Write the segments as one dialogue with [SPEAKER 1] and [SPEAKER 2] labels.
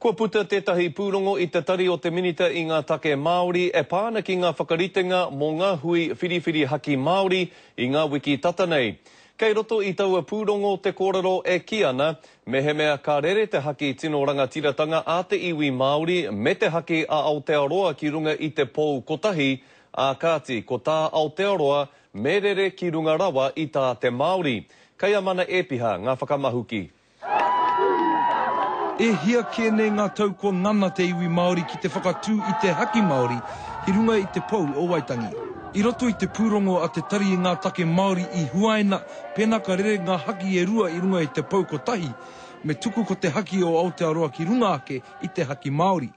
[SPEAKER 1] Kua puta tētahi pūrongo i te Tari o te Minita i ngā Take Māori e pā ana ki ngā whakaritenga mō ngā hui whiriwhiri haki Māori i ngā wiki tata nei. Kei roto i taua pūrongo te kōrero e kī ana, mehemea ka rere te haki tino rangatiratanga a te iwi Māori me te haki a Aotearoa ki runga i te pou kotahi, ā kāti, ko tā Aotearoa me rere ki runga rawa i tā te Māori. Kei a Mana Ēpiha ngā whakamahuki.
[SPEAKER 2] E hia kē nei ngā tau kua ngana te iwi Māori ki te whakatū i te haki Māori ki runga i te pou o Waitangi. I roto i te pūrongo a te Tari i ngā Take Māori i huaina pēnā ka rere ngā haki e rua i runga i te pou kotahi, me tuku ko te haki o Aotearoa ki runga ake i te haki Māori.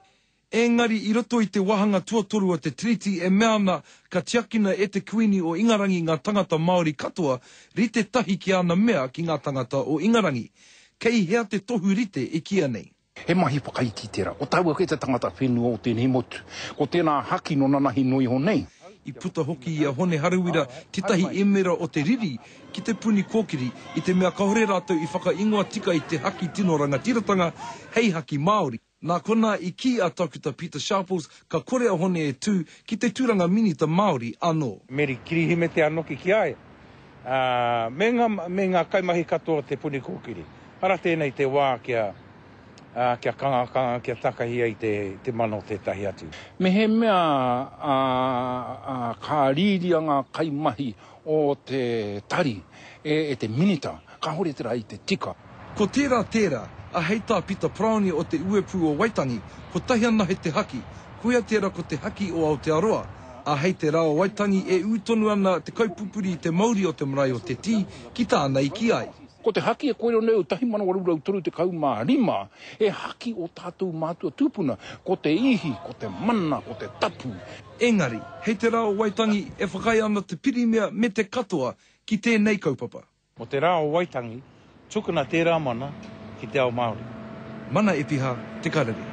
[SPEAKER 2] Engari i roto i te wāhanga tuatoru o te Tiriti e mea ana ka tiakina e te Kuini o Ingarangi ngā tangata Māori katoa rite tahi ki āna mea ki ngā tangata o Ingarangi. Kei hea te tohu rite e kīia nei?
[SPEAKER 3] He mahi whakaiti tērā. Ko tāua kei te tangata whenua o tēnei motu. Ko tēnā haki nō nanahi noa iho nei.
[SPEAKER 2] I puta hoki i a Hone Harawira tētahi emera o te riri ki Te Puni Kōkiri i te mea kāore rātou i whakaingoa tika i te haki tino rangatiratanga hei haki Māori. Nā konā i kī a Tākuta Pita Sharples ka kore a Hone e tū ki te tūranga Minita Māori anō.
[SPEAKER 4] Meri Kirihimete anoki ki a ia, ā, me ngā, me ngā kaimahi katoa o Te Puni Kōkiri. Ara tēnei te wā kia, ā, kia kangakanga, kia takahi ai te, te mana o tētahi atu.
[SPEAKER 3] Mehemea, ā, ā, ka rīria ngā kaimahi o te tari e te Minita, kāore tērā i te tika.
[SPEAKER 2] Ko tērā tērā, a hei tā Pita Paraone o te Uepū o Waitangi, kotahi anahe te haki, koia tērā ko te haki o Aotearoa, a hei te Rā o Waitangi e ū tonu ana te kaupupuri i te mauri o te marae o Te Tī ki tāna i kī ai.
[SPEAKER 3] Ko te haki e kōrero nei o 1835, he haki o tātou mātua tūpuna, ko te ihi, ko te mana, ko te tapu.
[SPEAKER 2] Engari, hei te Rā o Waitangi e whakaae ana te Pirimia me te katoa ki tēnei kaupapa.
[SPEAKER 4] Mo te Rā o Waitangi, tukuna tērā mana ki te ao Māori.
[SPEAKER 2] Mana Epiha, Te Karere.